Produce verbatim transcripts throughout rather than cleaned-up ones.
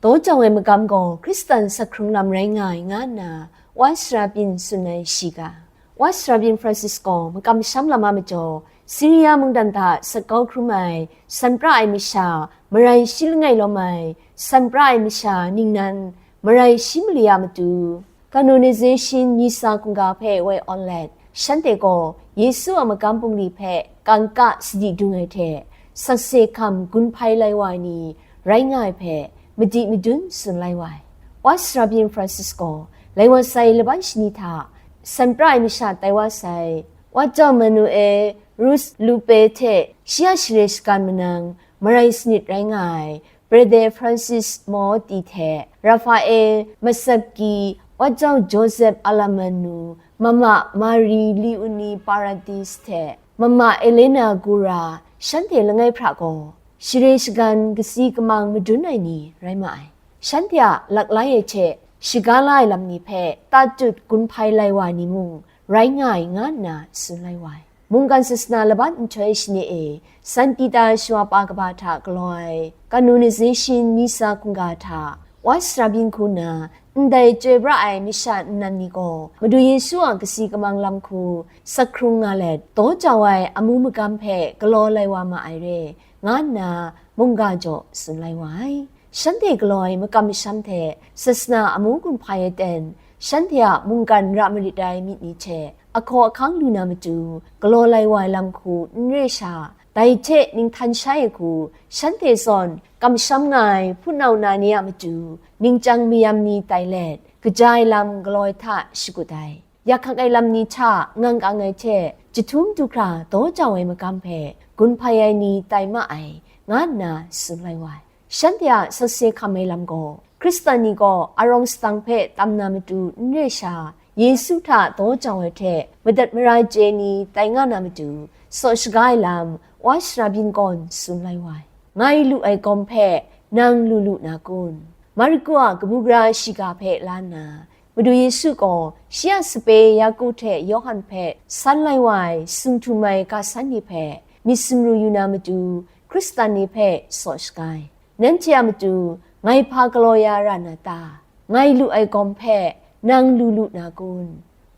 Daw jau ai magam gaw Hkristan sak hkrung lam rai nga ai, nga nna Wa sara byin tsun ai shiga. Wa sara byin Francis gaw makam masham lam a majaw, Siria mungdan hta sak kau hkrum ai, san pra ai masha, marai shi langai lawm ai, san pra ai masha ningnan, marai shi mali a matu, Canonization Misa hkungga hpe woi awn let, shanhte gaw Yesu a magam bungli hpe kangka sadi dung ai hte, sakse hkam gun hpai lai wa ai ni rai nga ai hpe, madi madun tsun lai wa ai. Wa sara byin Francis gaw, lai wa sai laban shani hta, san pra ai masha tai wa sai, Wa jau Manuel Rus Lupe hte shi a share shagan manang, marai sanit rai nga ai, Brother Francis Motti hte, Raphael Masacchi, Wa jau Joseph Alamanu, Mama Marie Leonie Paradis hte, Mama Elena Gura, shanhte langai hpra gaw, share shagan kasi kamang madun ai ni rai ma ai. Shanhte a laklai ai hte shaga la ai lam ni hpe tatut gun hpai lai wa ai ni mung rai nga ai, nga nna tsun lai wa ai. Mungkan sasana laban nhtoi shani e, San Pita shawa pa kaba hta galaw ai Canonization Misa hkungga hta, Wa sara byin hku nna, ndai chyoi pra ai masha nnan ni gaw, Madu Yesu a kasi kamang lam hku sak hkrung nga let, daw jau ai amu magam hpe galaw lai wa ma ai re, nga nna mungga jaw tsun lai wa ai. Shanhte galaw ai makam masham hte sasana amu gun hpai ai ten, shanhte a mungkan ra marit ai myit ni hte ahkaw ahkang lu na matu, galaw lai wa ai lam hku n re sha, dai hte ninghtan shai ai hku, shanhte zawn kamsham nga ai hpunau na ni a matu, ningchyang mayam ni tai let, kaja ai lam galaw ai hta shakut ai, yak hkak ai lam ni hta ngang kang ai hte, jahtum du hkra daw jau ai magam hpe gun hpai ai ni tai ma ai, nga nna tsun lai wa ai. Shanhte a sakse hkam ai lam gaw, Hkristan ni gaw arawng sadang hpe tam na matu n re sha, Yesu hta daw jau ai hte madat mara chye ni tai nga na matu, saw shaga ai lam, Wa sara byin gawn tsun lai wa ai. Ngai lu ai gawm hpe nang lu lu na kun? Marku a kabu gara shiga hpe la nna, Madu Yesu gaw shi a sape Yaku hte Yawhan hpe san lai wa ai sung htum ai ga san ni hpe myit sumru yu na matu, Hkristan ni hpe saw shaga ai. Nanhte a matu ngai hpa galaw ya ra na ta? Ngai lu ai gawm hpe nang lu lu na kun?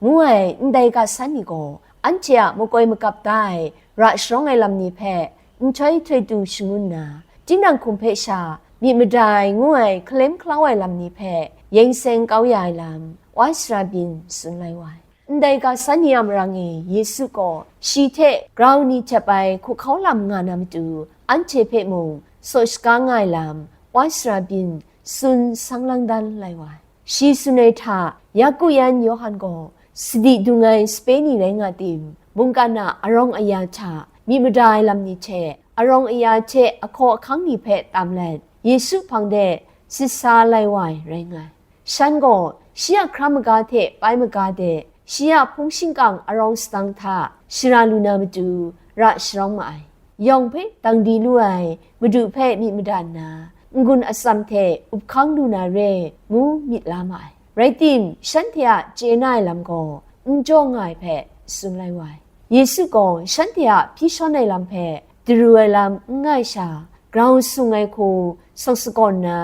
ngu ai ndai ga san ni gaw, anhte a makoi magap da ai ra sharawng ai lam ni hpe nhtoi htoi tu shangun nna, tinang hkum hpe sha myit mada ai ngu ai hkalem hkalau ai lam ni hpe yeng seng kau ya ai lam, Wa sara byin tsun lai wa ai. Ndai ga san ni a marang e Yesu gaw shi hte grau ni hkyep ai hkuhkau lam nga na matu, anhte hpe mung saw shaga nga ai lam, Wa sara byin tsun sang lang dan lai wa ai. Shi tsun ai hta, Yaku yan Yawhan gaw sadi dung ai sape ni rai nga tim, mungkan a arawng aya hta myit mada ai lam ni hte, arawng aya hte ahkaw ahkang ni hpe tam let, Yesu hpang de sit sa lai wa ai rai nga ai. Shan gaw shi a hkra maga hte pai maga de, shi a hpung shingkang arawng sadang hta shara lu na matu, ra sharawng ma ai. Yawng hpe dang di lu ai Madu hpe myit mada nna, n-gun atsam hte up hkang lu na re, ngu myit la ma ai. Rai tim, shanhte a chye na ai lam gaw n jaw nga ai hpe tsun lai wa ai. Yesu gaw shanhte a hpyi shawn ai lam hpe daru ai lam n ngai sha, grau sung ai hku sawk sakawn nna,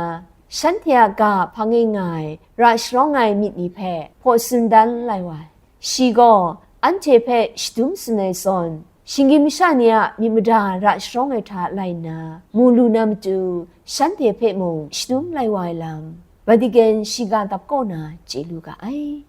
shanhte a ga hpang e nga ai ra sharawng ai myit ni hpe hpaw tsun dan lai wa ai. Shi gaw anhte hpe shadum tsun ai zawn, shinggyim masha ni a myit mada ra sharawng ai hta lai nna, mu lu na matu, shanhte hpe mung shadum lai wa ai lam, Vatican shiga dap kaw na chye lu ga ai.